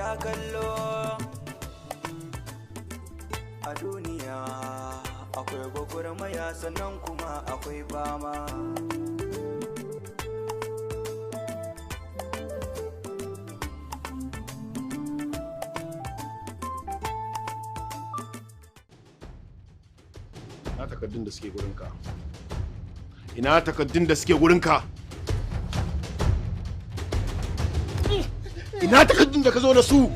sha kallo. A duniya akwai gwagwarmaya sannan kuma akwai fama. Ina takardun da suke gurinka? Ina takardun da suke gurinka? Ina takardun da ka zo da su?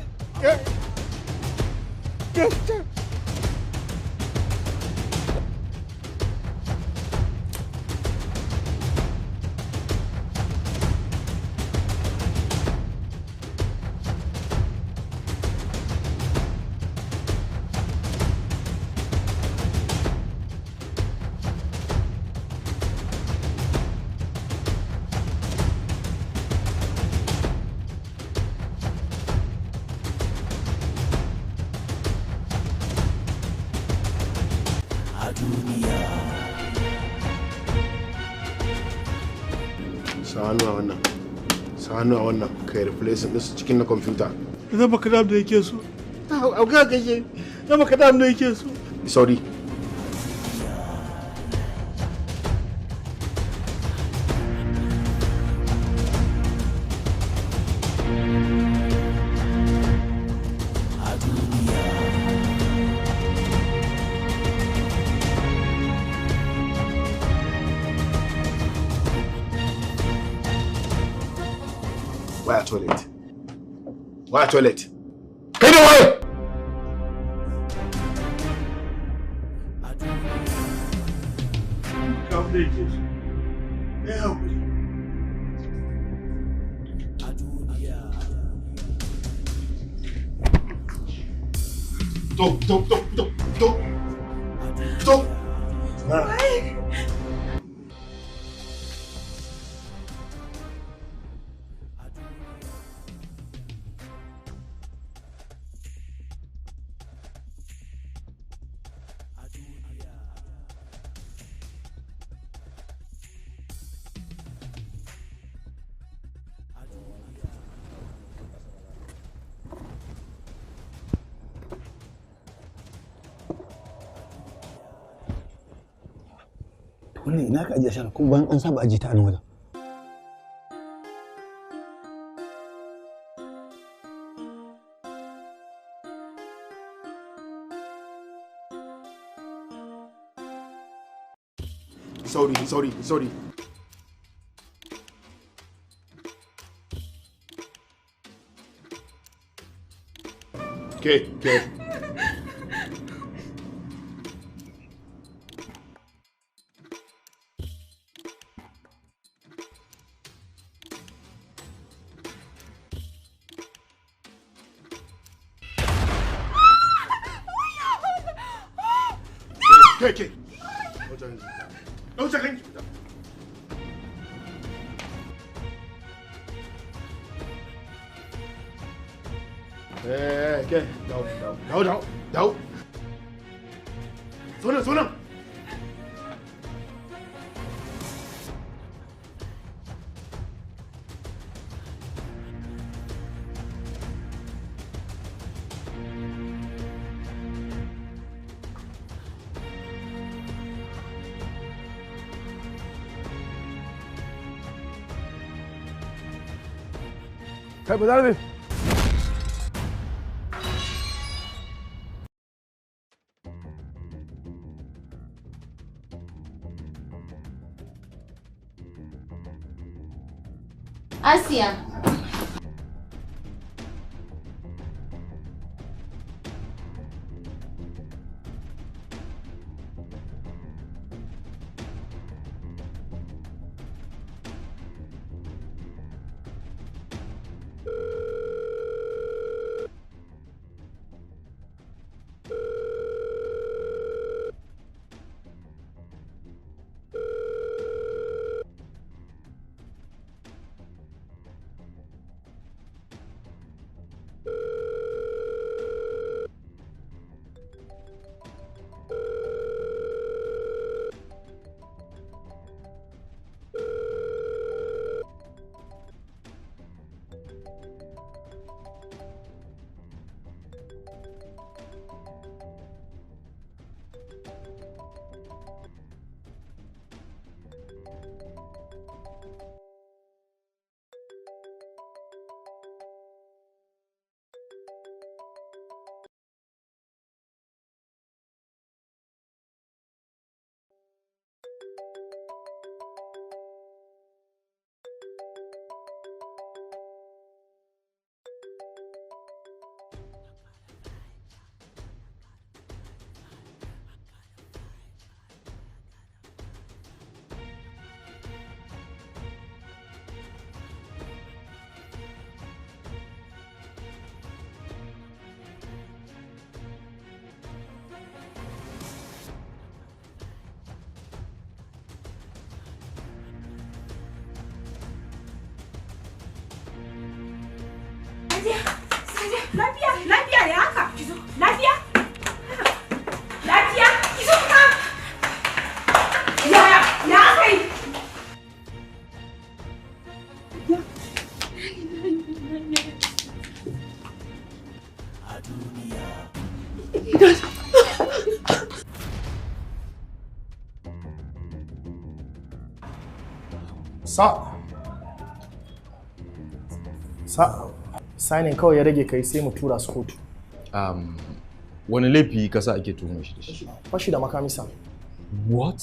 Sa hannu a wannan, kai replacing ɗinsu cikin na kwamfuta. Zan baka dam da yake so. Au ga kashe. Zan baka dam da yake so. Sauri. Waya toilet. Waya toilet. Kai da waye? To, to, to, to, to. To. Wannan ina ka ajiye shara kuma bayan an saba ajiye ta a nan wajen. Sauri, sauri, sauri. Ke, ke. Ke, ke. Ɗauke kanki. Eh, ke, dawo, dawo, dawo, dawo, dawo. Zo nan, zo nan. Kai ba za ne. Asiya. Sadiya, Sadiya, lafiya, lafiya ya haka? Kizo, lafiya? Lafiya? Kizo ka. Ya, ya aka yi? Sa sa signing kawai ya rage kai, sai mu tura su kotu. Wani laifi kasa ake tuhumar shi da shi? Fashi da makami, sir. What?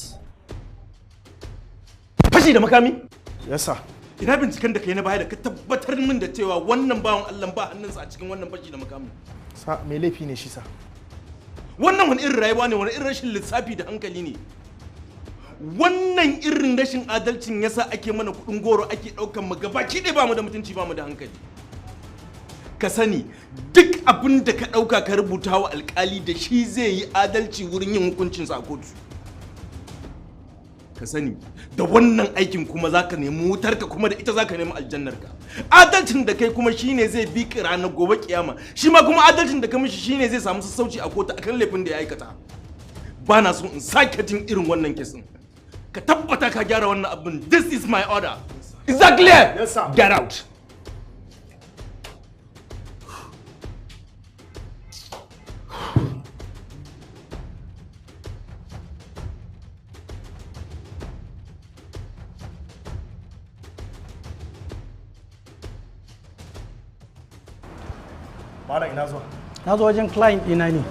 Fashi da makami? Yes, sir. Ina binciken da kai na baya da ka tabbatar min da cewa wannan bawan Allah ba hannunsa a cikin wannan fashi da makami? Sir, mai laifi ne shi, sir. Wannan wani irin rayuwa ne? Wani irin rashin lissafi da hankali ne wannan? Irin rashin adalcin yasa ake mana kudin goro, ake daukan mu gabaki ɗaya ba mu da mutunci, ba mu da hankali. Ka sani, duk abin da ka dauka ka rubuta wa alkali, da shi zai yi adalci wurin yin hukuncinsa a kotu. Ka sani, da wannan aikin kuma zaka nemi wutarka, kuma da ita zaka nemi aljannarka. Adalcin da kai kuma shine zai bi ka ranar gobe kiyama. Shi ma kuma adalcin da ka mishi shine zai samu sassauci a kotu akan laifin da ya aikata. Ba na so in sake jin irin wannan kesin. Ka tabbata ka gyara wannan abin. This is my order. Is that clear? Yes, sir. Get out. Malam, ina zuwa? Na zo wajen client ɗina ne.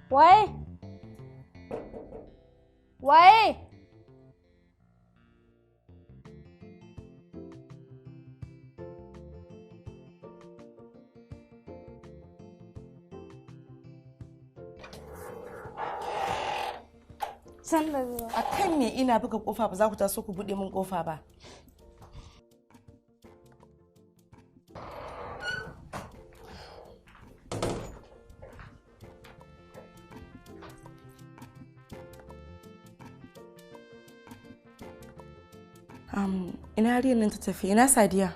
Waye? Waye? San da zuwa. A kan me ina buga kofa ba za ku taso ku buɗe min kofa ba? Ina yariyar nan ta tafi? Ina Sadiya?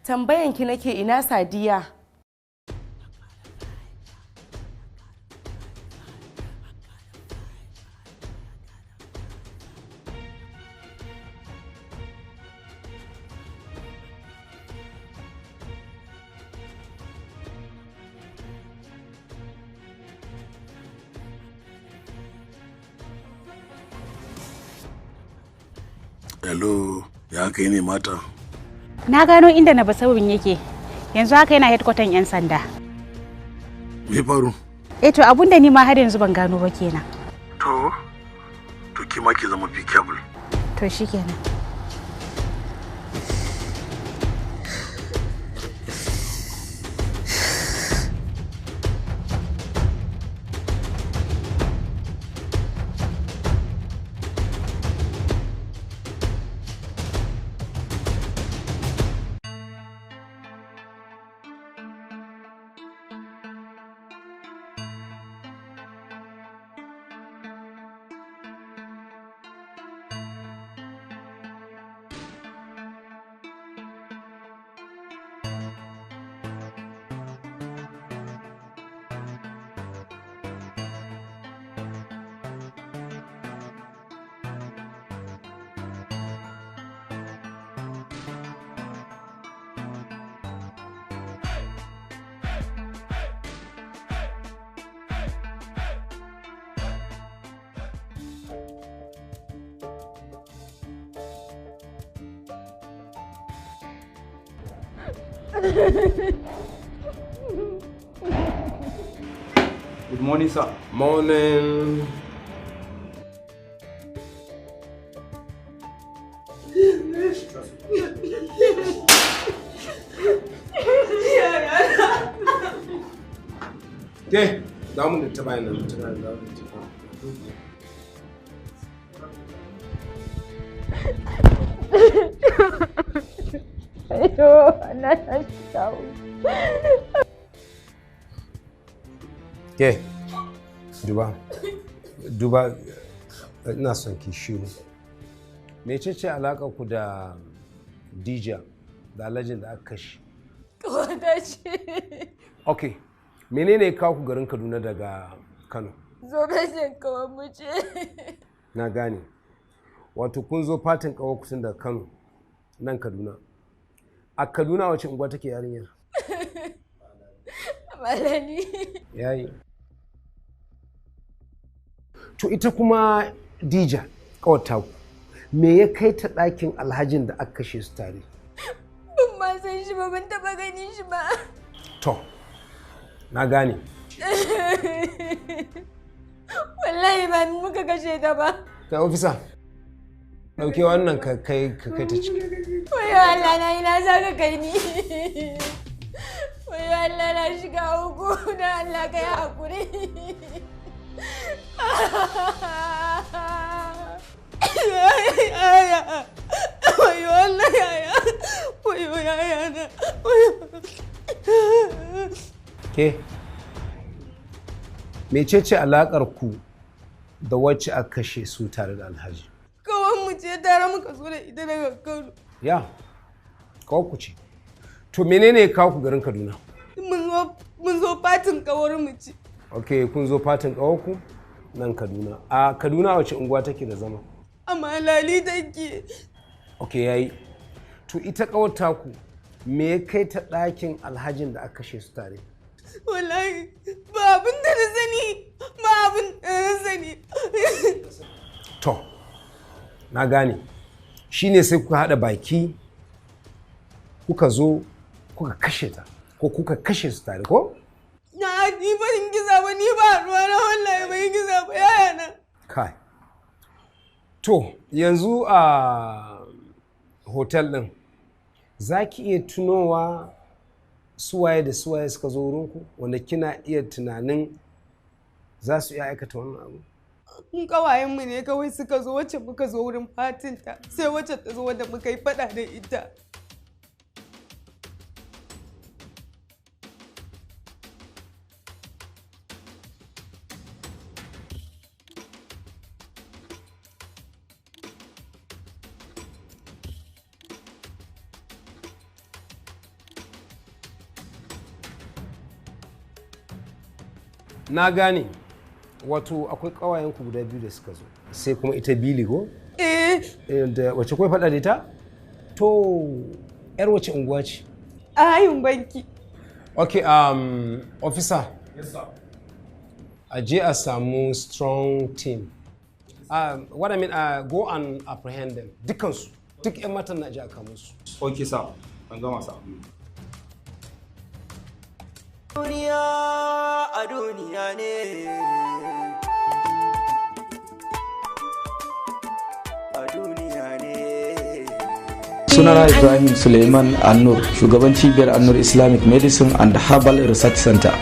Tambayan ki nake, ina Sadiya? Hello, ya kai ne, mata? Na gano inda na basawin yake. Yanzu haka yana headquarter 'yan sanda. Me faru? Eh to, abun da ni ma har yanzu ban gano ba kenan. To, Ki ma ki zama be careful. To shikenan. Good morning, sir. Morning. Ke, damu da ta bayan nan, tana da damu da ta. Ke, duba, duba, ina son ki shiru. Mecece alaƙar ku da Dija, da alhajin da aka kashe? Kawata ce. Ok, menene ya kawo ku garin Kaduna daga Kano? Zo kashin kawar mu ce. Na gane. Wato kun zo fatin kawo ku tun daga Kano, nan Kaduna. A Kaduna wace unguwa take yarinyar? Malali. Yayi. To ita kuma Dija, kawata ku, me ya kai ta ɗakin alhajin da aka kashe su tare? Ban ma san shi ba, ban taɓa ganin shi ba. To, na gane. Wallahi ba mu muka kashe ta ba. Kai ofisa, ɗauke wannan ka kai ta ciki. Wayo Allah na ina za ka kai ni. Wayo Allah na shiga uku na Allah ka yi hakuri. Yaya, wayo Allah yaya, wayo yaya na, wayo. Ke, mecece alaƙar ku da wacce aka kashe su tare da alhaji? Kawan mu ce tare muka zo da ita daga Kano. Ya, kawo ku ce. To menene ya kawo ku garin Kaduna? Mun zo fatin kawar mu ce. Ok, kun zo fatin ku nan Kaduna. A Kaduna wace unguwa take da zama? Amma lali take. Ok, yayi. To ita kawar taku me ya kai ta ɗakin alhajin da aka kashe su tare? Wallahi ba abin da na sani, ba abin da na sani. To, na gane. Shi ne sai kuka haɗa baki, kuka zo, kuka kashe ta, ko kuka kashe su tare, ko? Na ni ba in giza ba, ni ba ruwa na wallahi ba in giza ba yaya na. Kai. To, yanzu a hotel ɗin, za ki iya tunowa suwaye da suwaye suka zo wurinku wanda kina iya tunanin za su iya aikata wannan abu? Mun kawayenmu ne kawai suka zo wacce muka zo wurin fatinta sai wacce ta zo wadda muka yi faɗa da ita. Na gane. Wato akwai ƙawayenku guda biyu da suka zo sai kuma ita Bili ko? Eh. Da wace kai faɗa da ita? To, yar wace unguwa ce? Ayin banki. Ok, officer. Yes, sir. A je a samu strong team. What I mean, go and apprehend them. Dukansu. Duk 'yan matan na je a kamo su. Okay, sir. An gama, sir. Duniya a duniya ne. Sunana Ibrahim Suleiman Annur, shugaban cibiyar Annur Islamic Medicine and Herbal Research Center,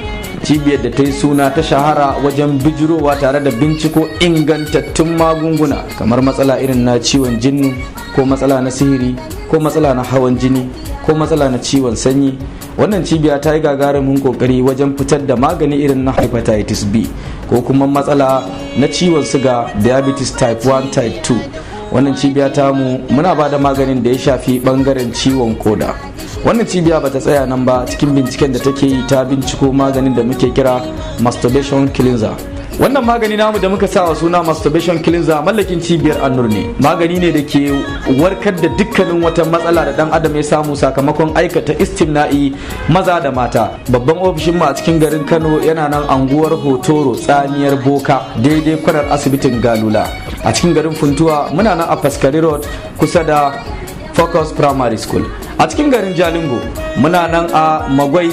cibiyar da ta yi suna ta shahara wajen bijirowa tare da binciko ingantattun magunguna kamar matsala irin na ciwon jinnu, ko matsala na sihiri, ko matsala na hawan jini, ko matsala na ciwon sanyi. Wannan cibiya ta yi gagarumin kokari wajen fitar da magani irin na hepatitis B, ko kuma matsala na ciwon siga, diabetes type 1, type 2. Wannan cibiya tamu muna ba da maganin da ya shafi bangaren ciwon koda. Wannan cibiya bata tsaya nan ba. Cikin binciken da take yi, ta binciko maganin da muke kira masturbation cleanser. Wannan magani namu da muka sa wa suna masturbation cleanser, mallakin cibiyar Annur ne. Magani ne da ke warkar da dukkanin wata matsala da dan adam ya samu sakamakon aikata istimna'i, maza da mata. Babban ofishin mu a cikin garin Kano yana nan anguwar Hotoro, Tsamiyar Boka, daidai kwanar asibitin Galula. A cikin garin Funtuwa muna nan a Faskari Road, kusa da Focus Primary School. A cikin garin Jalingo muna nan a Magwai,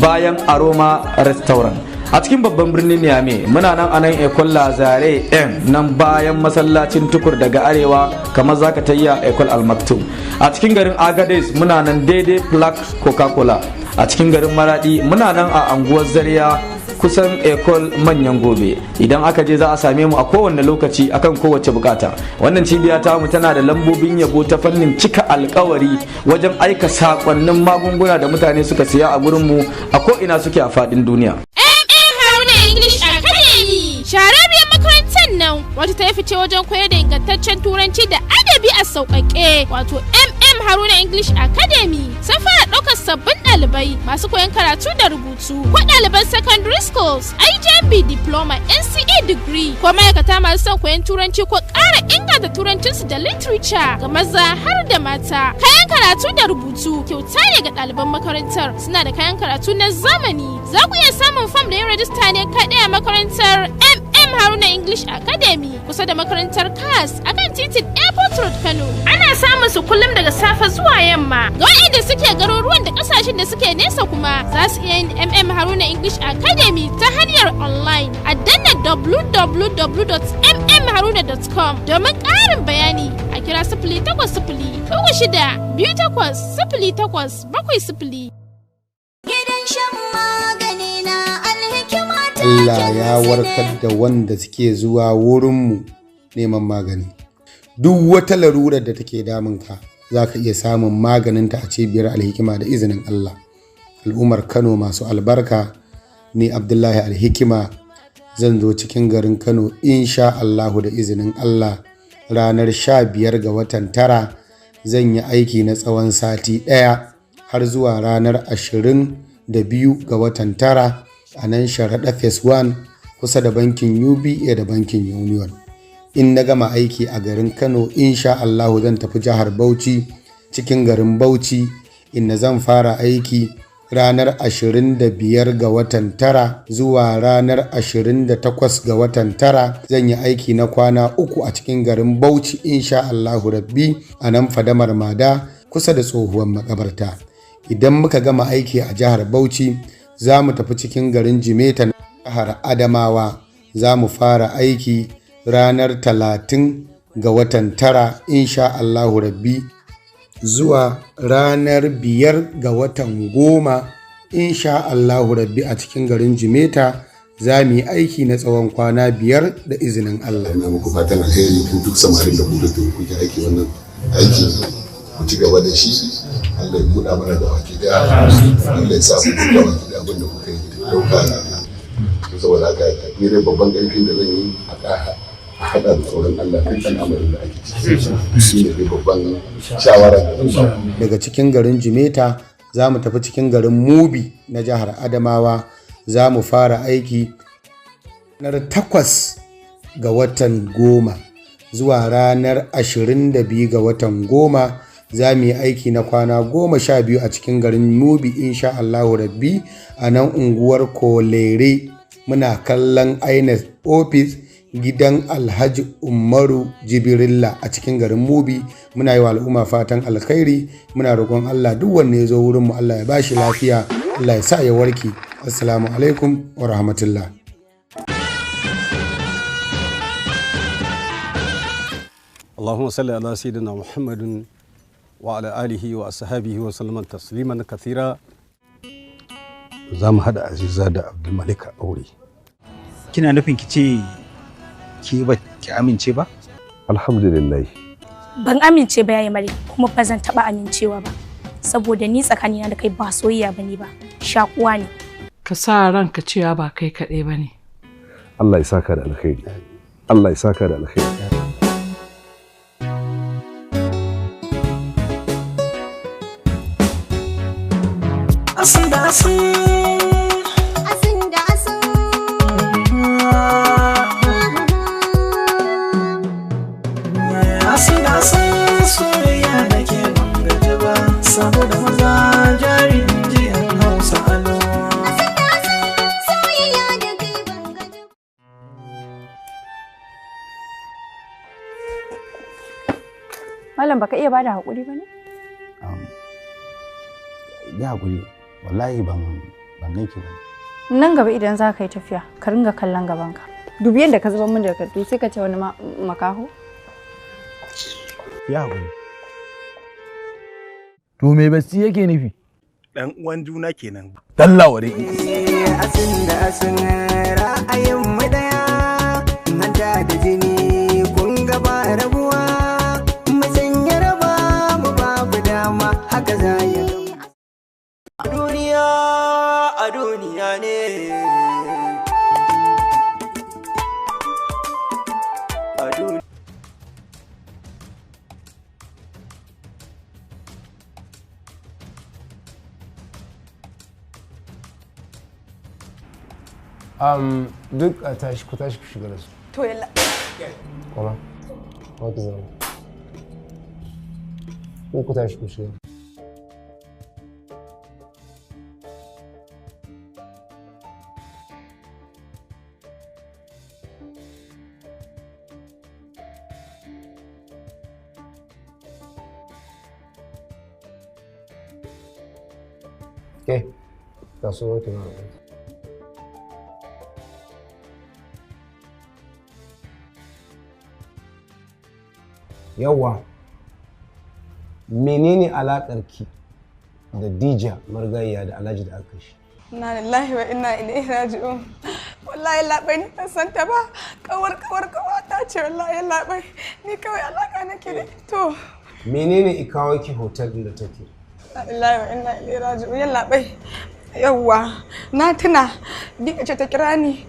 bayan Aroma Restaurant. A cikin babban birnin Niamey muna nan a nan Ecole Lazare M, nan bayan masallacin Tukur, daga arewa kamar zaka tayya Ecole Almaktum. A cikin garin Agades muna nan daidai Plaque Coca-Cola. A cikin garin Maradi muna nan a anguwar Zaria, kusan Ecole Manyan Gobe. Idan aka je za a same mu a kowane lokaci akan kowace bukata. Wannan cibiya ta mu tana da lambobin yabo ta fannin cika alkawari wajen aika sakonnin magunguna da mutane suka siya a gurin mu a ko ina suke a fadin duniya. Haruna English Academy. Shahararriyar makarantar nan wata ta yi fice wajen koyar da ingantaccen turanci da adabi a sauƙaƙe, wato MM Haruna English Academy, sun fara ɗaukar sabbin ɗalibai masu koyon karatu da rubutu, ko ɗaliban secondary schools, IJMB, diploma, NCE degree, ko ma'aikata masu son koyon turanci ko ƙara inganta turancinsu da literature, ga maza har da mata. Kayan karatu da rubutu kyauta ne ga ɗaliban makarantar. Suna da kayan karatu na zamani. Za ku iya samun fam da yin rajista ne kaɗai a makarantar MM Haruna English Academy, kusa da makarantar CAS, akan titin Airport Road, Kano. Ana samun su kullum daga safe zuwa yamma. Ga waɗanda suke garuruwan da ƙasashen da suke nesa kuma, za su iya yin MM Haruna English Academy ta hanyar online a danna www.mmharuna.com. Domin ƙarin bayani a kira 08036280870. Gidan shan magani na Alhikima. Allah ya warkar da wanda suke zuwa wurinmu neman magani. Duk wata larurar da take damunka, za ka iya samun maganinta a cibiyar Alhikima da izinin Allah. Al'ummar Kano masu albarka, ni Abdullahi Alhikima zan zo cikin garin Kano insha Allahu da izinin Allah ranar 15 ga watan tara. Zan yi aiki na tsawon sati ɗaya har zuwa ranar 22 ga watan tara a nan Sharaɗa Phase 1, kusa da bankin UBA da bankin Union. In na gama aiki a garin Kano, insha Allahu zan tafi jihar Bauchi, cikin garin Bauchi, inda zan fara aiki ranar 25 ga watan tara zuwa ranar 28 ga watan tara. Zan yi aiki na kwana 3 a cikin garin Bauchi insha Allahu Rabbi, a nan Fadamar Mada, kusa da tsohuwar makabarta. Idan muka gama aiki a jihar Bauchi, za mu tafi cikin garin Jimeta na jihar Adamawa. Za mu fara aiki ranar 30 ga watan tara insha Allahu Rabbi zuwa ranar 5 ga watan goma insha Allahu Rabbi. A cikin garin Jimeta za mu yi aiki na tsawon kwana 5 da izinin Allah. Ina muku fatan alheri ku duk samarin da kuka kuke aiki, wannan aiki ku ci gaba da shi. Allah ya buɗa mana da baki daya. Allah ya sa ku buɗa baki da abin da kuka yi ɗauka. Saboda haka ni dai babban ƙarfin da zan yi, a haɗa da tsoron Allah duk al'amarin da ake ciki. Shi ne dai babban shawara da zan ba. Daga cikin garin Jimeta za mu tafi cikin garin Mubi na jihar Adamawa. Za mu fara aiki ranar 8 ga watan goma zuwa ranar 22 ga watan goma. Za mu yi aiki na kwana 12 a cikin garin Mubi insha Allahu Rabbi, a nan unguwar Kolere, muna kallon INEC office, gidan Alhaji Umaru Jibirilla a cikin garin Mubi. Muna yi wa al'umma fatan alkhairi. Muna roƙon Allah, duk wanda ya zo wurin mu, Allah ya bashi lafiya, Allah ya sa ya warke. Assalamu alaikum wa rahmatullah. اللهم صل على سيدنا محمد Wa ala alihi wa ashabihi wa sallama tasliman kathira. Za mu haɗa Aziza da Abdulmalik a aure. Kina nufin ki ce ke ba ki amince ba? Alhamdulillah. Ban amince ba, yayi Malik, kuma ba zan taɓa amincewa ba. Saboda ni tsakanina da kai ba soyayya bane ba, shakuwa ne. Ka sa ranka cewa ba kai kaɗai ba ne. Allah ya saka da alkhairi. Allah ya saka da alkhairi. Asin da asin. Asin da asin. Asin da asin soyayya da ke ban gaji ba. Saboda maza jari ji yan Hausa alo. Soyayya da kai ban gaji. Malam, baka iya bada haƙuri ba ne? Ya hakuri, wallahi ban ganki ba. Nan gaba idan za ka yi tafiya, ka ringa kallon gabanka. Dubi yadda ka zubar min da takardu, sai ka ce wani makaho. Ya hakuri. To me basti yake nufi? Dan uwan juna kenan. Dalla wa dai. Asin da asin ra'ayin mu daya. Hanta da jini kun gaba rabuwa. Mu sanya raba mu babu dama haka za ya Duniya a duniya ne. A duniya. Duk a tashi, ku tashi ku shiga da su. To yalla. Koma. Kuma ki zauna. Ku tashi ku shiga. Ke, taso ki zauna. Yawwa, menene alakar ki da Dija marigayya da Alhaji da aka shi? Inna lillahi wa inna ilaihi raji'un. Wallahi labai, ni ban san ta ba. Kawar kawar kawata ce, wallahi labai. Ni kawai alaka nake da to. Menene ikawo ki hotel din da take? Inna lillahi wa inna ilaihi raji'un. Yalla bai. Yawwa, na tuna Dika ce ta kira ni.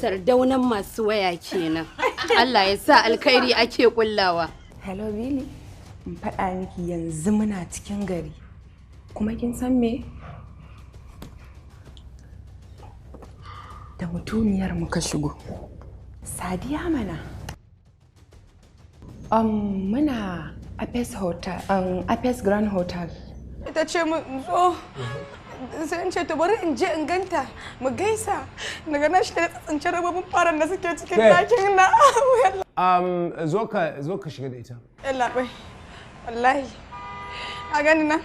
Sardaunan masu waya kenan. Allah ya sa alkhairi ake kullawa. Hello Billy, in faɗa miki yanzu muna cikin gari. Kuma kin san me? Da mutuniyar muka shigo. Sadiya mana. Muna Apes Hotel, Apes Grand Hotel. Ita ce mu in zo. Sai in ce to bari in je in ganta mu gaisa. Daga nan shi da tsantsan rababin faran da suke cikin ɗakin na. Zo ka shiga da ita. Yalla bai. Wallahi. A gani na.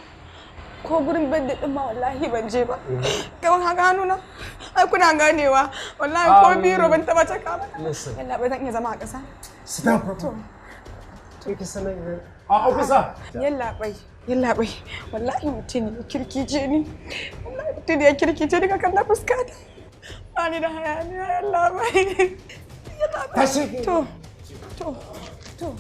Ko gurin bed din ma wallahi ban je ba. Kaman haka hannuna. Ai kuna ganewa. Wallahi ko biro ban taba caka ba. Listen. Yalla bai, zan iya zama a ƙasa. Sit down proper. To. Ki sanar a officer. Yalla bai. Yalla bai. Wallahi mutum ya kirkice ni. Wallahi mutum ya kirkice ni, ka kalla fuskata. Ba ni da hayaniya, yalla bai. Yalla bai. Tashi. To. To. To.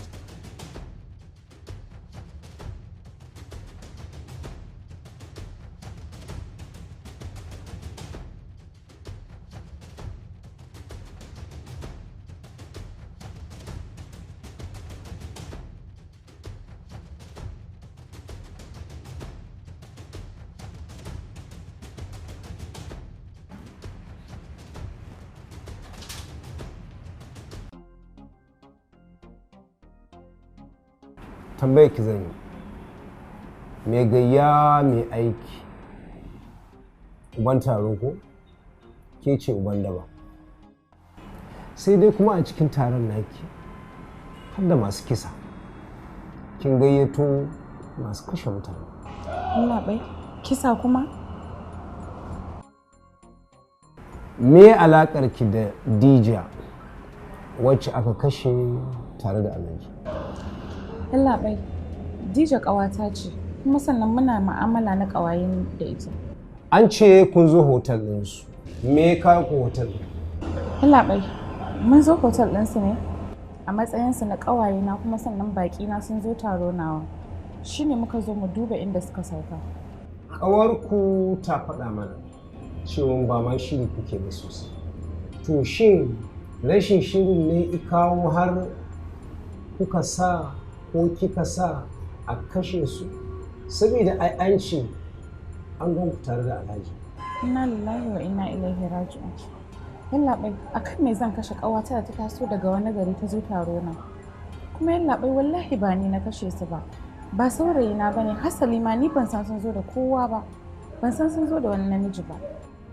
Tambayar ki zan yi. Mai gayya mai aiki. Uban taro ko? Ke ce uban daba. Sai dai kuma a cikin taron naki har da masu kisa. Kin gayyato masu kashe mutane. Allah bai, kisa kuma? Me alakar ki da Dija wacce aka kashe tare da Alhaji? Yallaɓai, Dija ƙawata ce, kuma sannan muna ma'amala na ƙawaye da ita. An ce kun zo hotel ɗinsu. Me ka ku hotel ɗin? Yallaɓai, mun zo hotel ɗinsu ne a matsayinsu na ƙawaye na, kuma sannan baƙi na sun zo taro nawa. Shi ne muka zo mu duba inda suka sauka. Ƙawarku ta faɗa mana cewa ba ma shiri kuke ba sosai. To shin rashin shirin ne i kawo har kuka sa ko kika sa a kashe su? Saboda ai an ce an gan ku tare da Alhaji. Inna lillahi wa inna ilaihi raji'un. Yallaɓai, akan me zan kashe ƙawata da ta taso daga wani gari ta zo taro na? Kuma yallaɓai, wallahi ba ni na kashe su ba. Ba saurayi na bane, hasali ma ni ban san sun zo da kowa ba. Ban san sun zo da wani namiji ba.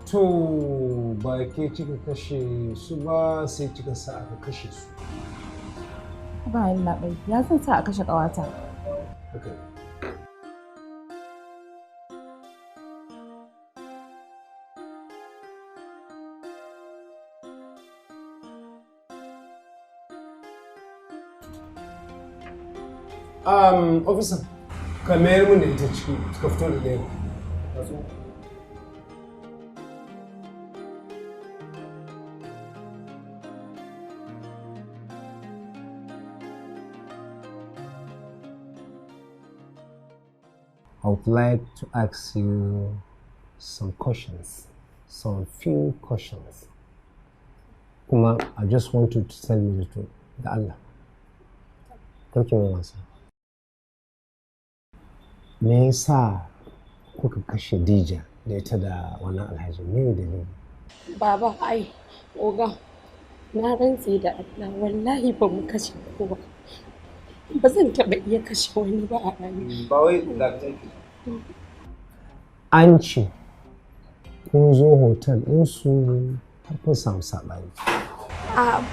To ba ke kika kashe su ba, sai kika sa aka kashe su. Ba yallaɓai, ya zan sa a kashe ƙawata? Okay. Officer, ka mayar mun da ita ciki, ka fito da ɗaya. I would like to ask you some questions, some few questions. Kuma I just want you to tell me the truth. Da Allah. Karki mai wasa. Me yasa kuka kashe Dija da ita da wannan Alhaji? Me dalili? Baba, ai, oga, na rantse da Allah, wallahi ba mu kashe kowa. Ba zan taɓa iya kashe wani ba a rayuwa. Ba wai da an ce kun zo hotel ɗinsu har kun samu saɓani. A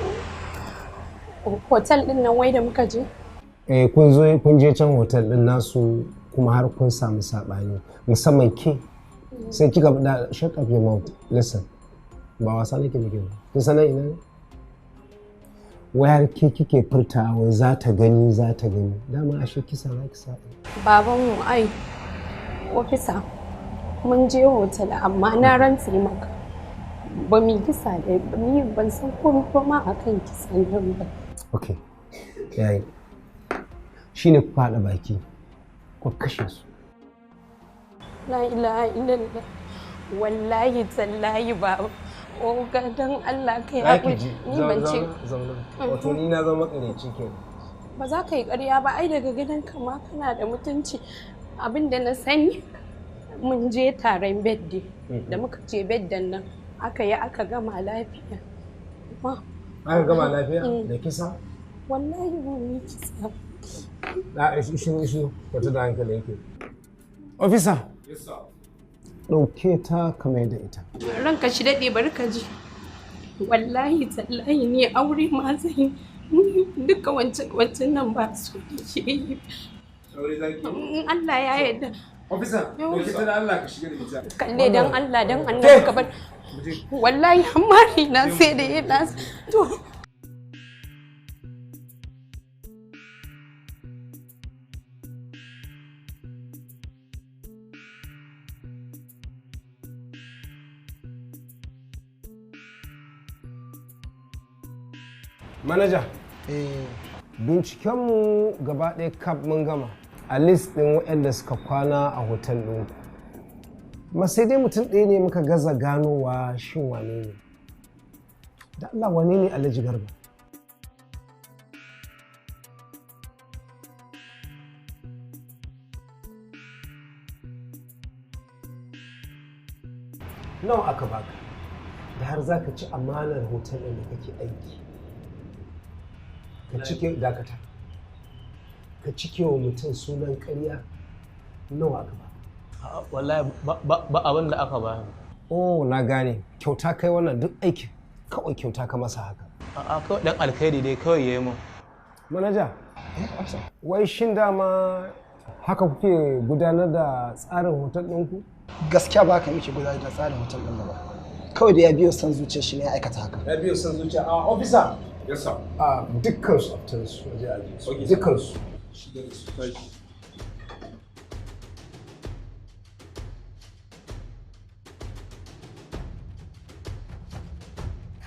hotel ɗin nan wai da muka je? Eh, kun zo kun je can hotel ɗin nasu kuma har kun samu saɓani, musamman ke sai kika da shut up your mouth. Listen, ba wasa nake miki ba. Kin san ina ne? Wai har ke kike furta wai za ta gani, za ta gani. Dama ashe kisa za ki sa. Babanmu, ai, ofisa, mun je hotel, amma na rantse maka ba mu kisa da ni, ban san komai ba ma akan kisan nan ba. Okay, yayi. Shine kuka haɗa baki ku kashe su. La ilaha illallah. Wallahi tallahi ba, oga, dan Allah kai haƙuri, ni ban ce. Zauna. Wato ni na zama makareci kenan. Ba za ka yi ƙarya ba ai, daga gidan ka ma kana da mutunci. Abin da na sani, mun je taron birthday. Da muka je birthday nan, aka yi aka gama lafiya. Aka gama lafiya da kisa? Wallahi ba mu yi kisa. Na shiru shiru, wata da hankali yake. Officer. Yes sir. Ɗauke ta kamar da ita. Ranka shi daɗe, bari ka ji. Wallahi tallahi ni aure ma zan yi. Duka wancan wancan nan ba su ke yi. Aure zaki? In Allah ya yarda. Officer, ɗauke ta da Allah ka shiga da ita. Kalle, dan Allah dan Allah ka bar. Wallahi hammari na sai da yana to. Manaja, bincikenmu gaba ɗaya kaf mun gama a list ɗin waɗanda suka kwana a hotel ɗinku. Ma sai dai mutum ɗaya ne muka gaza ganowa, shin wane ne? Da Allah, wane ne Alhaji Garba? Nawa aka baka da har za ka ci amanar hotel ɗin da kake aiki? Ka cike, dakata, ka cike wa mutum sunan ƙarya. Nawa aka ba? Wallahi ba abin da aka ba. Oh, na gane, kyauta kai wannan duk aikin, kawai kyauta ka masa haka. A'a, kawai dan alkhairi dai kawai yayi mun. Manaja, wai shin dama haka kuke gudanar da tsarin hotel ɗinku? Gaskiya ba ka muke gudanar da tsarin hotel ɗin ba. Kawai da ya biyo son zuciyar shi ne ya aikata haka. Ya biyo son zuciya. A officer. Yes sir. A dukkan su after su waje aje su. Dukkan su. Shiga da su tashi.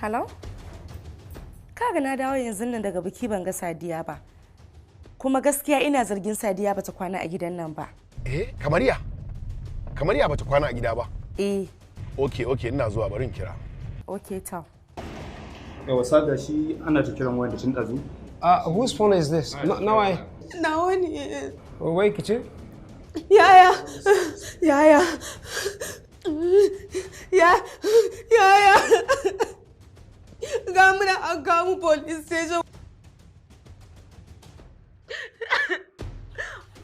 Hello? Kaga na dawo yanzu nan daga biki ban ga Sadiya ba. Kuma gaskiya ina zargin Sadiya bata kwana a gidan nan ba. Eh, kamar ya? Kamar ya bata kwana a gida ba? Eh. Okay, okay, ina zuwa bari in kira. Okay, to. Yawa sada shi ana ta kiran waya da tun ɗazu. Whose phone is this? Nawa? Nawa ne. Wai kice? Yaya, yaya, ya, yaya. Ga muna an kawo mu police station.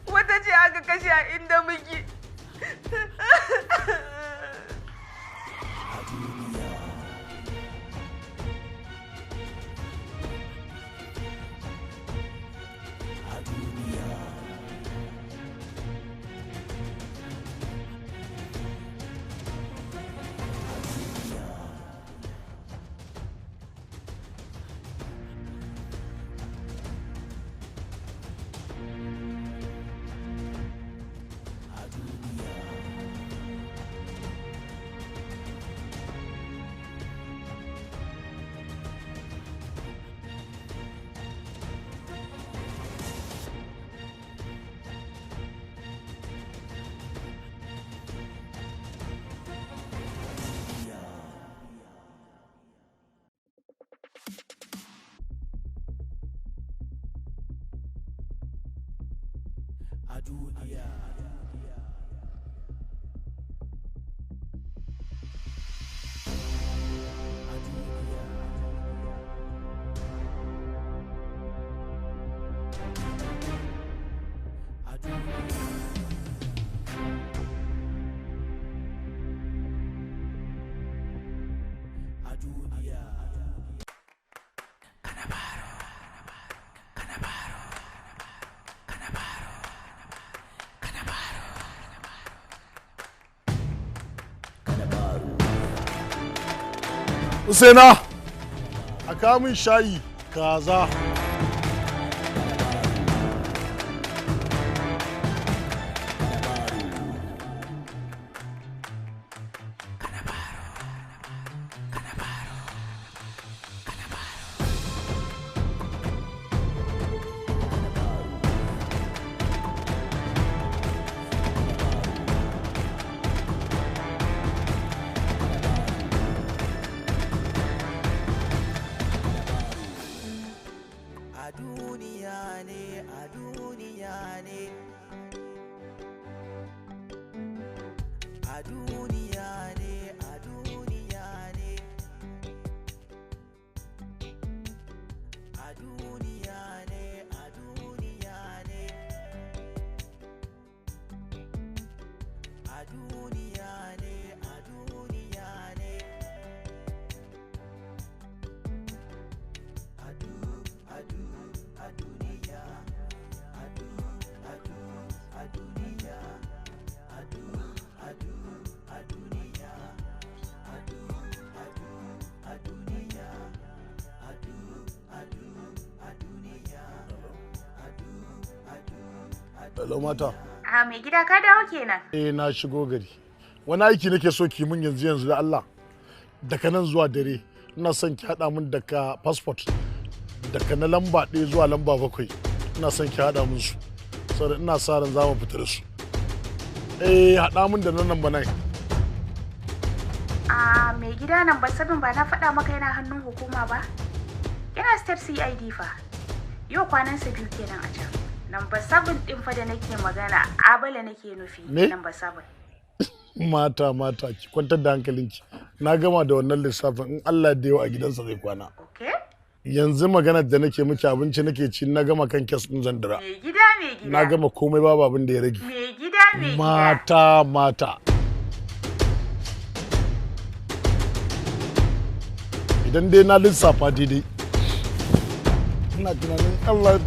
Wata ce aka kashe a inda muke. A duniya. A duniya. A duniya. A duniya. Usaina, a kawo min shayi kaza. A duniya ne, a duniya ne. A duniya ne, a duniya ne. A duniya ne, a duniya ne. A duniya ne, a duniya ne. Adu, adu, a duniya. Adu, adu, a duniya. Adu, adu, a duniya. Adu, adu, a duniya. Adu, adu, a duniya. Adu, adu, a Hello mata. A mai gida ka dawo kenan. Eh na shigo gari. Wani aiki nake so ki mun yanzu yanzu da Allah. Daga nan zuwa dare ina son ki haɗa mun daga passport daga na lamba 1 zuwa lamba 7. Ina son ki haɗa mun su. Saboda ina sa ran za mu fita da su. Eh haɗa mun da na namba 9. A mai gida nan ba sabin ba na faɗa maka yana hannun hukuma ba. Yana step CID fa. Yau kwanansa 2 kenan a can. Namba 7 ɗin fa da nake magana, Abala nake nufi. Me? Namba 7. Mata mata ki kwantar da hankalinki. Na gama da wannan lissafin in Allah da yau a gidansa zai kwana. Okay? Yanzu maganar da nake miki abinci nake ci na gama kan kes ɗin zandira. Mai gida mai gida. Na gama komai babu abin da ya rage. Mai gida mai gida. Mata mata. Idan dai na lissafa daidai. Ina tunanin Allah ya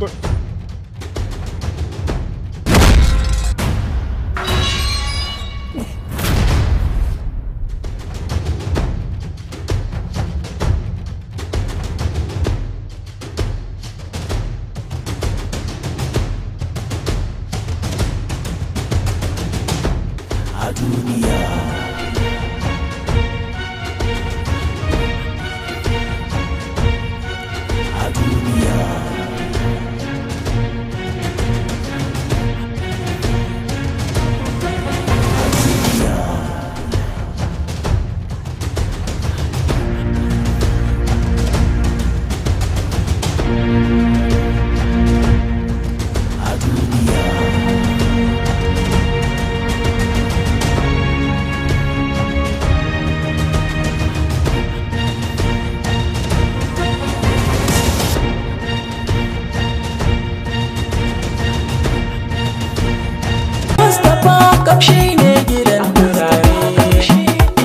Kamshi ne gidan turare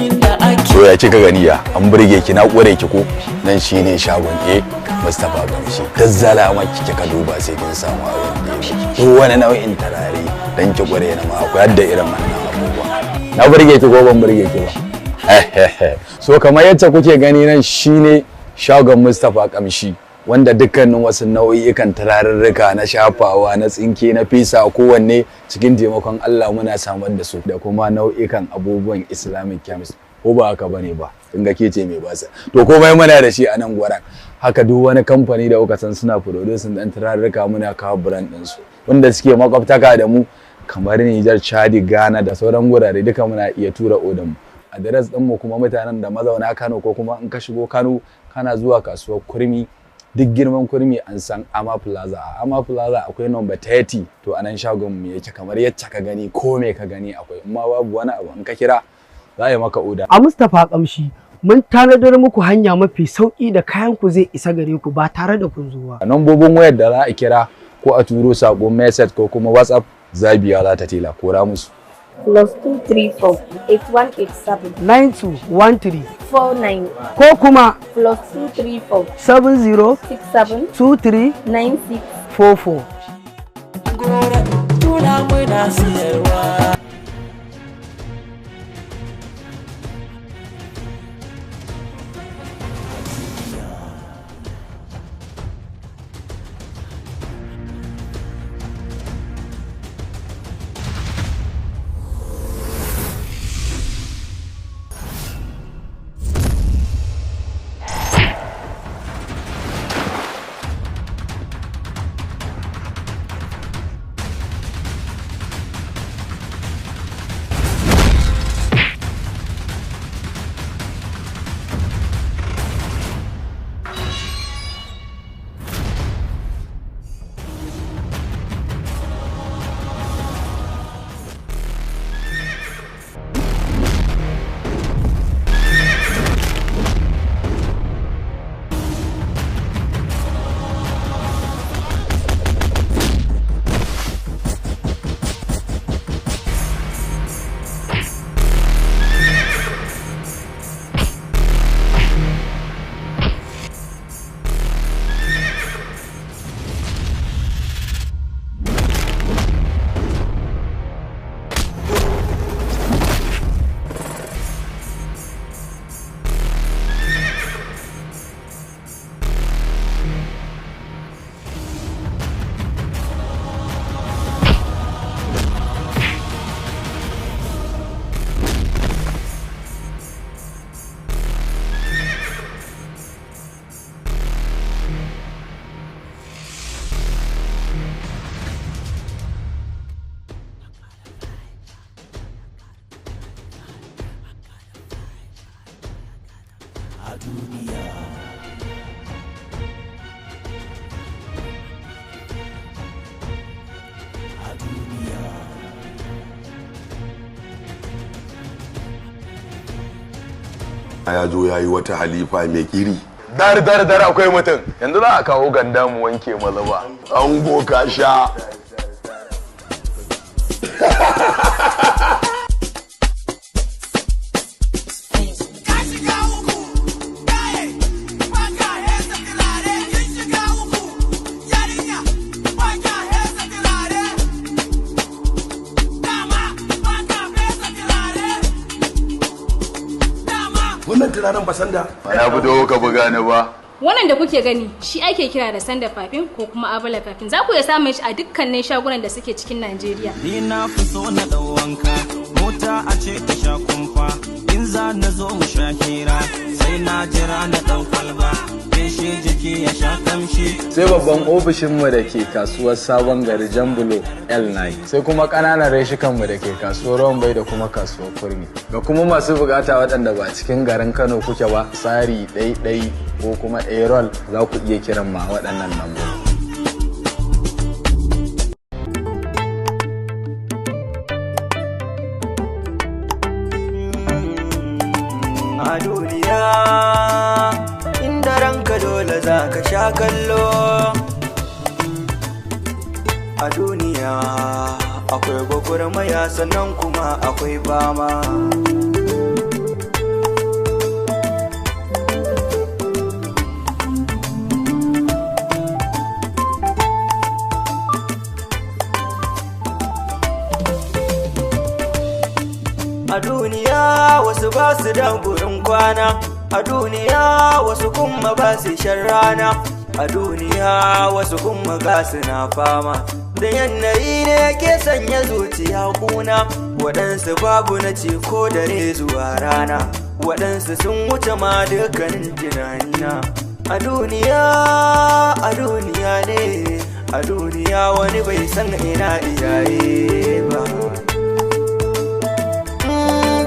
inda ake To ya kika gani ya an burge ki na kure ki ko nan shine shagon A Mustapha Gamshi dazzala ma kike ka duba sai kin samu abin da yake duk wani nau'in tarare dan ki kure na ma akwai hadda irin wannan abubuwa. Na burge ki ko ban burge ki ba? So kamar yadda kuke gani nan shine shagon Mustapha Kamshi wanda dukkanin wasu nau'ikan turarurruka na shafawa na tsinke na fisa kowanne cikin taimakon Allah muna samar da su da kuma nau'ikan abubuwan Islamic chemist ko ba haka bane ba kin ga ke ce mai basa to komai muna da shi a nan gwaran. Haka duk wani kamfani da kuka san suna producing dan turarurruka muna kawo brand din su wanda suke makwabtaka da mu kamar Niger, Chad, Ghana da sauran gurare duka muna iya tura odan mu. Adres din mu kuma mutanen da mazauna Kano ko kuma in ka shigo Kano kana zuwa kasuwar Kurmi, duk girman Kurmi an san Ama Plaza. A Ama Plaza akwai number 30, to anan shagon mu yake kamar yacce ka gani ko me ka gani akwai, amma babu wani abu in ka kira za a yi maka oda. A Mustapha Kamshi mun tanadar muku hanya mafi sauki da kayan ku zai isa gare ku ba tare da kun zo ba. Nambobin wayar da za a kira ko a turo sako message ko kuma WhatsApp Zabiya za ta tela kora musu. +234 8187 9213 49 ko kuma +234 70 67 23 96 44. Gora tuna muna siyarwa. A duniya. A duniya. Ya zo ya yi wata halifa mai kiri. Dar dar dar akwai mutum yanzu za a kawo ganda mu wanke maza ba. Ango ka sha. Wannan turaren basanda. Na fito ka buga ni ba. Wannan da kuke gani shi ake kira da sanda fafin ko kuma abala fafin. Za ku iya samun shi a dukkanin shagunan da suke cikin Najeriya. Ni na fi so na ɗau wanka, mota a ce ta sha kumfa, in za na zo mu sha hira, sai na jira na ɗau kwalba, feshe jiki ya sha kamshi. Sai babban ofishinmu da ke kasuwar Sabon Gari Jambulo L9, sai kuma ƙananan reshikanmu da ke kasuwar Rombai da kuma kasuwar Kurmi. Ga kuma masu bukata waɗanda ba cikin garin Kano kuke ba, tsari ɗai-ɗai ko kuma Aerol za ku iya kiran ma waɗannan lambobi. A duniya inda ranka dole za ka sha kallo. A duniya. Akwai gwagwarmaya sannan kuma akwai fama. A duniya wasu ba su da gurin kwana, a duniya wasu kuma ba su shan rana, a duniya wasu kuma ga su na fama. Da yanayi ne ke sanya zuciya kuna, waɗansu babu na ce ko dare zuwa rana, waɗansu sun wuce ma dukkanin tunanina. A duniya, a duniya ne, a duniya wani bai san ina iyaye ba.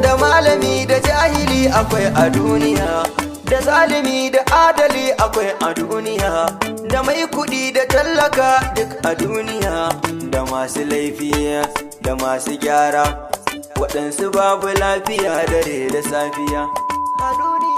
Da malami da jahili akwai a duniya, da zalimi da adali akwai a duniya, da mai kudi da tallaka duk a duniya, da masu laifi da masu gyara, waɗansu babu lafiya dare da safiya. A duniya.